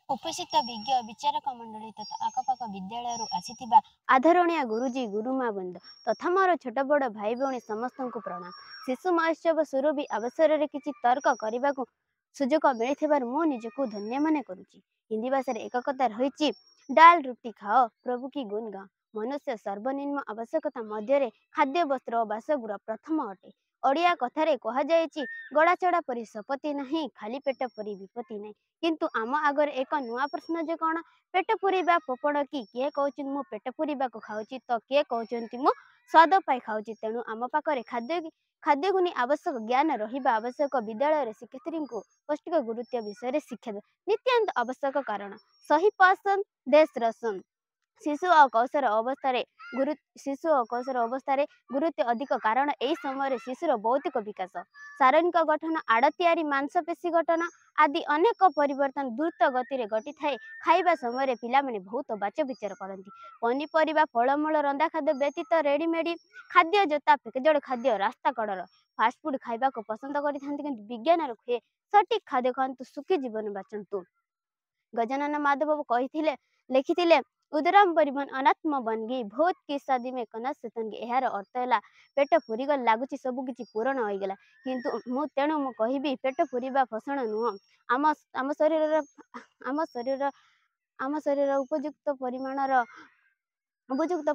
ଉପସ୍ଥିତ ବିଜ୍ଞ ବିଚାରକ ମଣ୍ଡଳୀ ତଥା ଆଖପାଖ ବିଦ୍ୟାଳୟରୁ ଆସିଥିବା ଆଦରଣୀୟ ଗୁରୁଜୀ ଗୁରୁମା ବୃନ୍ଦ ତଥା ମୋର ଛୋଟ ବଡ଼ ଭାଇ ଭଉଣୀ ସମସ୍ତଙ୍କୁ ପ୍ରଣାମ। ଶିଶୁ ମହୋତ୍ସବ ସୁରଭି ଅବସରରେ କିଛି ତର୍କ କରିବାକୁ ସୁଯୋଗ ମିଳିଥିବାରୁ ମୁଁ ନିଜକୁ ଧନ୍ୟ ମନେ କରୁଛି। ହିନ୍ଦୀ ଭାଷାରେ ଏକ କଥା ରହିଛି, ଡାଲ ରୁଟି ଖାଅ, ପ୍ରଭୁ କି ଗୁଣ ଗାଅ। ମନୁଷ୍ୟ ସର୍ବନିମ୍ନ ଆବଶ୍ୟକତା ମଧ୍ୟରେ ଖାଦ୍ୟ, ବସ୍ତ୍ର ଓ ବାସଗୃହ ପ୍ରଥମ ଅଟେ। ଓଡ଼ିଆ କଥାରେ କୁହାଯାଇଛି, ଗଳାଚଡ଼ା ପରି ସପତି ନାହିଁ, ଖାଲି ପେଟ ପରି ବିପତ୍ତି ନାହିଁ। କିନ୍ତୁ ଆମ ଆଗରେ ଏକ ନୂଆ ପ୍ରଶ୍ନ ଯେ କ'ଣ ପେଟ ପୁରିବା ପୋପଣ କି? କିଏ କହୁଛନ୍ତି ମୁଁ ପେଟ ପୁରିବାକୁ ଖାଉଛି ତ କିଏ କହୁଛନ୍ତି ମୁଁ ସ୍ୱାଦ ପାଇଁ ଖାଉଛି। ତେଣୁ ଆମ ପାଖରେ ଖାଦ୍ୟକୁ ନେଇ ଆବଶ୍ୟକ ଜ୍ଞାନ ରହିବା ଆବଶ୍ୟକ। ବିଦ୍ୟାଳୟରେ ଶିକ୍ଷୟିତ୍ରୀଙ୍କୁ ପୌଷ୍ଟିକ ଗୁରୁତ୍ୱ ବିଷୟରେ ଶିକ୍ଷା ଦେବା ନିତ୍ୟାନ୍ତ ଆବଶ୍ୟକ, କାରଣ ସହି ପସନ୍ଦ ଦେଶ ରସନ। ଶିଶୁ ଓ କୌଶର ଅବସ୍ଥାରେ ଗୁରୁ ଶିଶୁ ଓ କୌଶର ଅବସ୍ଥାରେ ଗୁରୁତ୍ୱ ଅଧିକ, କାରଣ ଏହି ସମୟରେ ଶିଶୁର ଭୌତିକ ବିକାଶ, ଶାରୀରିକ ଗଠନ, ଆଡ଼ ତିଆରି ମାଂସପେଶୀ ଗଠନ ଆଦି ଅନେକ ପରିବର୍ତ୍ତନ ଦ୍ରୁତ ଗତିରେ ଘଟିଥାଏ। ଖାଇବା ସମୟରେ ପିଲାମାନେ ବହୁତ ବାଚ ବିଚାର କରନ୍ତି। ପନିପରିବା, ଫଳମୂଳ, ରନ୍ଧା ଖାଦ୍ୟ ବ୍ୟତୀତ ରେଡ଼ିମେଡ଼ି ଖାଦ୍ୟ ଯଥା ପ୍ୟାକେଜଡ଼ ଖାଦ୍ୟ, ରାସ୍ତା କଡ଼ର ଫାଷ୍ଟଫୁଡ଼ ଖାଇବାକୁ ପସନ୍ଦ କରିଥାନ୍ତି। କିନ୍ତୁ ବିଜ୍ଞାନର କୁହେ, ସଠିକ୍ ଖାଦ୍ୟ ଖାଆନ୍ତୁ, ସୁଖୀ ଜୀବନ ବାଞ୍ଚନ୍ତୁ। ଗଜାନନ ମାଧବ କହିଥିଲେ, ଲେଖିଥିଲେ, ଉଦରମ ପରିବହନ ଅନାତ୍ମ ବନଗି ଭୂତ କି ଶାଦି ମେ କନା ସେତନଗି। ଏହାର ଅର୍ଥ ହେଲା, ପେଟ ପୁରିଗଲେ ଲାଗୁଛି ସବୁ କିଛି ପୂରଣ ହୋଇଗଲା। କିନ୍ତୁ ମୁଁ ତେଣୁ ମୁଁ କହିବି, ପେଟ ପୁରିବା ପୋଷଣ ନୁହଁ। ଆମ ଆମ ଶରୀରର ଆମ ଶରୀର ଆମ ଶରୀର ଉପଯୁକ୍ତ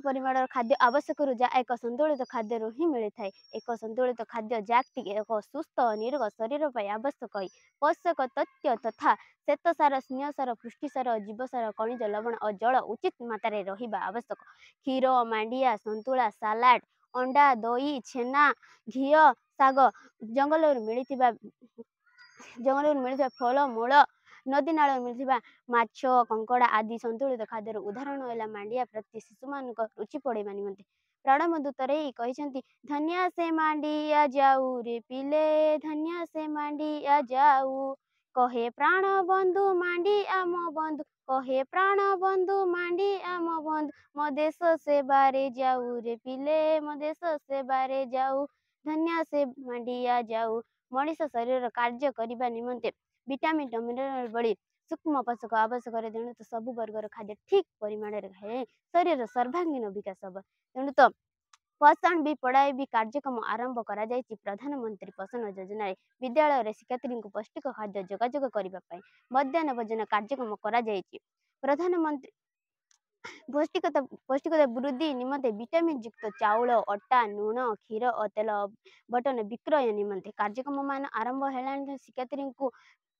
ପରିମାଣର ଖାଦ୍ୟ ଆବଶ୍ୟକରୁ, ଯାହା ଏକ ସନ୍ତୁଳିତ ଖାଦ୍ୟରୁ ହିଁ ମିଳିଥାଏ। ଏକ ସନ୍ତୁଳିତ ଖାଦ୍ୟ ଯାହାକି ଏକ ସୁସ୍ଥ ଓ ନିରୋଗ ଶରୀର ପାଇଁ ଆବଶ୍ୟକ ପୋଷକ ତତ୍ତ୍ୱ ତଥା ଶ୍ୱେତସାର, ସ୍ନେହସାର, ପୃଷ୍ଟିସାର, ଜୀବସାର, ଖଣିଜ ଲବଣ ଓ ଜଳ ଉଚିତ ମାତ୍ରାରେ ରହିବା ଆବଶ୍ୟକ। କ୍ଷୀର, ମାଣ୍ଡିଆ, ସନ୍ତୁଳା, ସାଲାଡ଼, ଅଣ୍ଡା, ଦହି, ଛେନା, ଘିଅ, ଶାଗ, ଜଙ୍ଗଲରୁ ମିଳିଥିବା ଫଳମୂଳ, ନଦୀ ନାଳରୁ ମିଳିଥିବା ମାଛ, କଙ୍କଡ଼ା ଆଦି ସନ୍ତୁଳିତ ଖାଦ୍ୟର ଉଦାହରଣ ହେଲା। ମାଣ୍ଡିଆ ପ୍ରତି ଶିଶୁମାନଙ୍କ ରୁଚି ବଢ଼ାଇବା ନିମନ୍ତେ ପ୍ରାଣବନ୍ଧୁ ତରେଇ କହିଛନ୍ତି, ଧନିଆ ସେ ମାଣ୍ଡିଆ ଯାଉ ରେ ପିଲେ, ଧନିଆ ସେ ମାଣ୍ଡିଆ ଯାଉ, କହେ ପ୍ରାଣ ବନ୍ଧୁ ମାଣ୍ଡିଆ ମୋ ବନ୍ଧୁ, କହେ ପ୍ରାଣ ବନ୍ଧୁ ମାଣ୍ଡିଆ ମୋ ବନ୍ଧୁ, ମୋ ଦେଶ ସେବାରେ ଯାଉ ରେ ପିଲେ, ମୋ ଦେଶ ସେବାରେ ଯାଉ, ଧନିଆ ସେ ମାଣ୍ଡିଆ ଯାଉ। ମଣିଷ ଶରୀରର କାର୍ଯ୍ୟ କରିବା ନିମନ୍ତେ ଭିଟାମିନ୍, ମିନେରାଲ୍ ଭଳି ସୂକ୍ଷ୍ମ ପୋଷକ ଆବଶ୍ୟକ। ତେଣୁ ତ ସବୁ ବର୍ଗର ଖାଦ୍ୟ ଠିକ୍ ପରିମାଣରେ ଖାଇଲେ ଶରୀରର ସର୍ବାଙ୍ଗୀନ ବିକାଶ ହେବ। ତେଣୁ ତ ପୋଷଣ ବି ପଢ଼ାଇ ବି କାର୍ଯ୍ୟକ୍ରମ ଆରମ୍ଭ କରାଯାଇଛି ପ୍ରଧାନମନ୍ତ୍ରୀ ପୋଷଣ ଯୋଜନାରେ। ବିଦ୍ୟାଳୟରେ ଶିକ୍ଷାର୍ଥୀଙ୍କୁ ପୌଷ୍ଟିକ ଖାଦ୍ୟ ଯୋଗାଯୋଗ କରିବା ପାଇଁ ମଧ୍ୟାହ୍ନ ଭୋଜନ କାର୍ଯ୍ୟକ୍ରମ କରାଯାଇଛି। ପ୍ରଧାନମନ୍ତ୍ରୀ ପୌଷ୍ଟିକତା ବୃଦ୍ଧି ନିମନ୍ତେ ଭିଟାମିନ୍ ଯୁକ୍ତ ଚାଉଳ, ଅଟା, ଲୁଣ, କ୍ଷୀର ଓ ତେଲ ବଟନ ବିକ୍ରୟ ନିମନ୍ତେ କାର୍ଯ୍ୟକ୍ରମ ମାନ ଆରମ୍ଭ ହେଲାଣି। ଶିକ୍ଷାର୍ଥୀଙ୍କୁ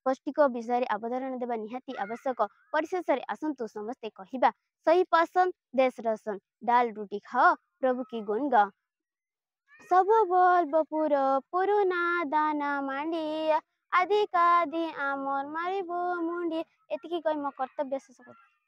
ପୌଷ୍ଟିକ ବିଷୟରେ ଅବଧାରଣା ଦେବା ନିହାତି ଆବଶ୍ୟକ। ପରିଶେଷରେ ଆସନ୍ତୁ ସମସ୍ତେ କହିବା, ସହି ପସନ୍ଦ ଦେଶ ରସନ, ଡାଲ ରୁଟି ଖାଅ, ପ୍ରଭୁ କି ଗୁଣ ଗାଅ। ସବୁ ବଲବପୁର ପୁରୁଣା ଦାନା ମାଣ୍ଡିଆ, ଆଦି କାଦି ଆମର ମାରିବୁ ମୁଣ୍ଡି। ଏତିକି କହି ମୋ କର୍ତ୍ତବ୍ୟ ଶେଷ କରୁଛି।